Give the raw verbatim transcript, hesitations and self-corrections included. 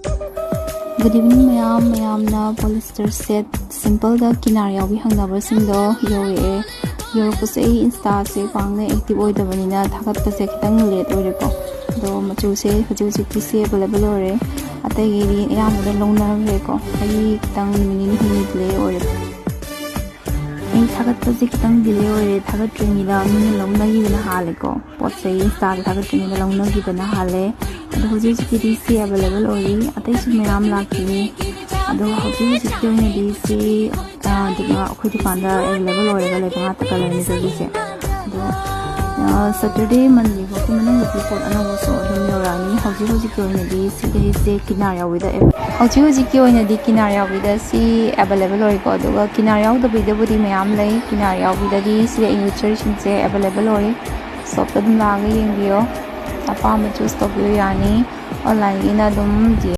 Good evening ꯃꯌꯥꯝ꯫ ꯃꯌꯥꯝꯅ polyester set simple ꯗ ꯀꯤꯅꯥꯔ ꯌꯥꯎꯕꯤ ꯍꯪꯅꯕꯁꯤꯡꯗꯣ ꯌꯧꯔꯛꯑꯦ꯫ ꯌꯧꯔꯛꯄꯁꯦ ꯑꯩ Insta ꯁꯦ ꯄꯥꯛꯅ active ꯑꯣꯏꯗꯕꯅꯤꯅ ꯊꯥꯒꯠꯄꯁꯦ ꯈꯤꯇꯪ late ꯑꯣꯏꯔꯦꯀꯣ꯫ ꯑꯗꯣ ꯃꯆꯨꯁꯦ ꯍꯧꯖꯤꯛ ꯍꯧꯖꯤꯛꯀꯤ ꯁꯤ available ꯑꯣꯏꯔꯦ꯫ ꯑꯇꯩꯒꯤꯗꯤ ꯑꯌꯥꯝꯕꯅ ꯂꯧꯅꯈ꯭ꯔꯦꯀꯣ꯫ ꯑꯩ ꯈꯤꯇꯪ ꯅꯨꯃꯤꯠ ꯅꯤꯅꯤ ꯍꯨꯝꯅꯤ delay ꯑꯣꯏꯔꯦ꯫ ꯑꯩ ꯊꯥꯒꯠꯄꯁꯦ ꯈꯤꯇꯪ delay ꯑꯣꯏꯔꯦ꯫ ꯊꯥꯒꯠꯇ꯭ꯔꯤꯉꯩꯗ ꯃꯤꯅ ꯂꯧꯅꯈꯤꯕꯅ ꯍꯥꯜꯂꯦꯀꯣ꯫ ꯄꯣꯠ ꯆꯩ Insta ꯗ ꯊꯥꯒꯠꯇ꯭ꯔꯤꯉꯩꯗ ꯂꯧꯅꯈꯤꯕꯅ ꯍꯥꯜꯂꯦ꯫ ꯑꯗꯣ ꯍꯧꯖꯤꯛ ꯍꯧꯖꯤꯛꯀꯤꯗꯤ ꯁꯤ available ꯑꯣꯏꯔꯤ꯫ ꯑꯇꯩꯁꯨ ꯃꯌꯥꯝ ꯂꯥꯛꯈꯤꯅꯤ꯫ ꯑꯗꯣ ꯍꯧꯖꯤꯛ ꯍꯧꯖꯤꯛꯀꯤ ꯑꯣꯏꯅꯗꯤ ꯁꯤ, ꯑ, ꯑꯗꯨꯝ ꯑꯩꯈꯣꯏ ꯗꯨꯀꯥꯟꯗ available ꯑꯣꯏꯔꯒ ꯂꯩꯕ ꯉꯥꯛꯇ colour ꯅꯤ ꯇꯧꯔꯤꯁꯦ꯫ ꯑꯗꯣ, ꯑ, Saturday, Monday ꯐꯥꯎꯒꯤ ꯃꯅꯨꯡꯗꯗꯤ ꯄꯣꯠ ꯑꯅꯧꯕꯁꯨ ꯑꯗꯨꯝ ꯌꯧꯔꯛꯑꯅꯤ꯫ ꯍꯧꯖꯤꯛ ꯍꯧꯖꯤꯛꯀꯤ ꯑꯣꯏꯅꯗꯤ ꯁꯤꯗꯩꯁꯦ ꯀꯤꯅꯥꯔ ꯌꯥꯎꯕꯤꯗ, ꯍꯧꯖꯤꯛ ꯍꯧꯖꯤꯛꯀꯤ ꯑꯣꯏꯅꯗꯤ ꯀꯤꯅꯥꯔ ꯌꯥꯎꯕꯤꯗ ꯁꯤ available ꯑꯣꯏꯀꯣ꯫ ꯑꯗꯨꯒ ꯀꯤꯅꯥꯔ ꯌꯥꯎꯗꯕꯤꯗꯕꯨꯗꯤ ꯃꯌꯥꯝ ꯂꯩ꯫ ꯀꯤꯅꯥꯔ ꯌꯥꯎꯕꯤꯗꯗꯤ ꯁꯤꯗ inverter ꯁꯤꯡꯁꯦ available ꯑꯣꯏ꯫ Shop ꯇ ꯑꯗꯨꯝ ꯂꯥꯛꯑꯒ ꯌꯦꯡꯕꯤꯌꯣ꯫ ꯑꯄꯥꯝꯕ choose ꯇꯧꯕꯤꯌꯨ ꯌꯥꯅꯤ꯫ Online ꯒꯤꯅ ꯑꯗꯨꯝ D